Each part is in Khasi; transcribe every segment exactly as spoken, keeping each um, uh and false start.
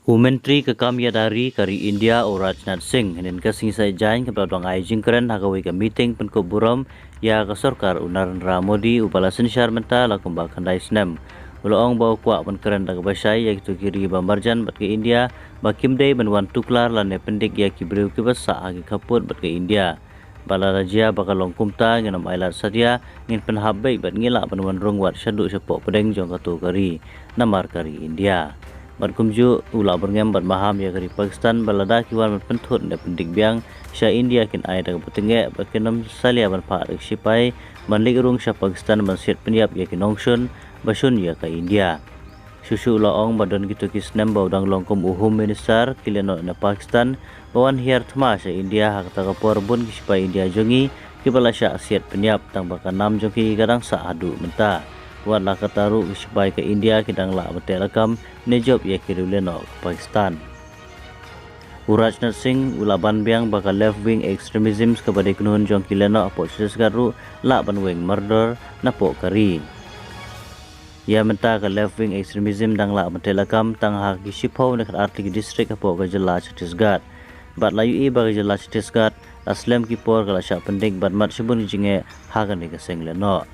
U Myntri ka kam ïada ri ka ri India u Rajnath Singh hynnin ka sngi Saitjaiñ kaba dang ai jingkren ha kawei ka meeting pynkup burom ïa ka sorkar u Narendra Modi uba la synshar mynta la kumba khyndai snem. U la ong ba u kwah ban kren da kaba shai ïa kito ki ri ba marjan bad ka India ba kim dei ban wan tuklar lane pyndik ïa ki briew kiba sah ha ki khappud bad ka India. Ba lada jia ba ka long kumta ngin ym ailad satia, ngin pynhap beit bad ngi lah ban wan rung wad shaduh shapoh pdeng jong kato ka ri namar ka ri India. Bad kumjuh u la byrngem bad maham ïa ka ri Pakistan ba lada ki wan ban pynthut ne pyndik biang sha India kin ai da kaba tyngeh bad kin ym salia ban phah da ki sipai ban leit rung sha Pakistan ban siat pynïap ïa ki nongshun ba shun ïa ka India. Shuh shuh u la ong ba don kito ki snem ba u dang long kum u Home Minister ki lehnoh na Pakistan ba wan hiar thma sha India ha kata ka por bun ki sipai India jong ngi kiba la shah siat pynïap tang ba ka nam jong ki ka dang sah haduh mynta. Wat la katta ruh ki sipai ka India ki dang lah ban teh lakam ne jop ïa ki riew lehnoh ka Pakistan. U Rajnath Singh u la ban biang ba ka left wing extremism kaba dei kynhun jong ki lehnoh hapoh Chhattisgarh ruh lah ban weng mardor napoh ka ri. Ïa mynta ka left wing extremism dang lah ban teh lakam tang ha ki shiphew ne khatar tylli ki district hapoh ka jylla Chhattisgarh. Bad la ïohi ba ka jylla Chhattisgarh la slem ki por ka la shah pyndik bad mad shibun ki jingeh ha kane ka seng lehnoh.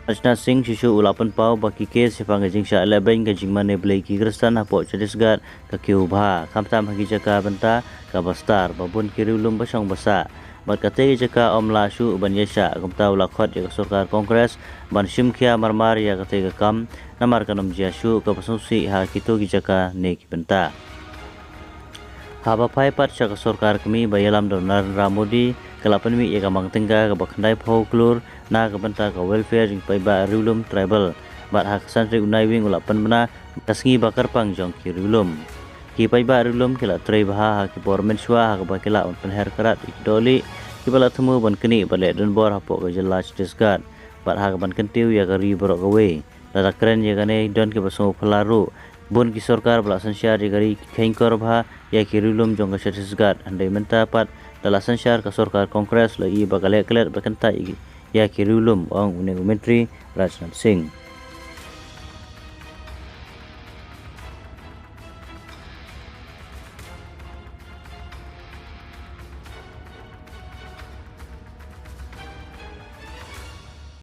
Rajnath Singh shuh shuh u la pynpaw ba ki case shaphang ka jingshah lehbeiñ ka jingmane blei ki Khristan hapoh Chhattisgarh ka kiew bha khamtam ha ki jaka bynta kaba star ba bun ki riewlum ba shong ba sah. Bad katei ka jaka ym lah shuh ban ïaishah, kumta u la khot ïa ka sorkar Congress ban shim khia marmar ïa katei ka kam namar kan ym jia shuh kaba sngewsih ha kito ki jaka ne ki bynta. Haba phai pat sha ka sorkar kmie ba ïalam da u Narendra Modi ka la pynmih ïa ka mang tyngka kaba khyndai phew klur na ka bynta ka welfare jong ki paidbah riewlum tribal. Bad ha ka san tarik u Naiwieng u la pynbna ka sngi ba kyrpang jong ki riewlum. Ki paidbah riewlum ki la trei bha ha ki por mynshuwa ha kaba ki lah ban pynher krad ïa ki dohlieh kiba la thmu ban knieh bad leh donbor hapoh ka jylla Chhattisgarh bad ha kaban kyntiew ïa ka ri baroh kawei. Lada kren ïa kane don kiba sngewphylla ruh. Bun ki sorkar ba la synshar ïa ka ri ki kheiñkor bha ïa ki riewlum jong ka Chhattisgarh, hynrei mynta pat da la synshar ka sorkar Congress la ïohi ba ka leh klet bad kyntait ïa ki riewlum, ong une u Myntri Rajnath Singh.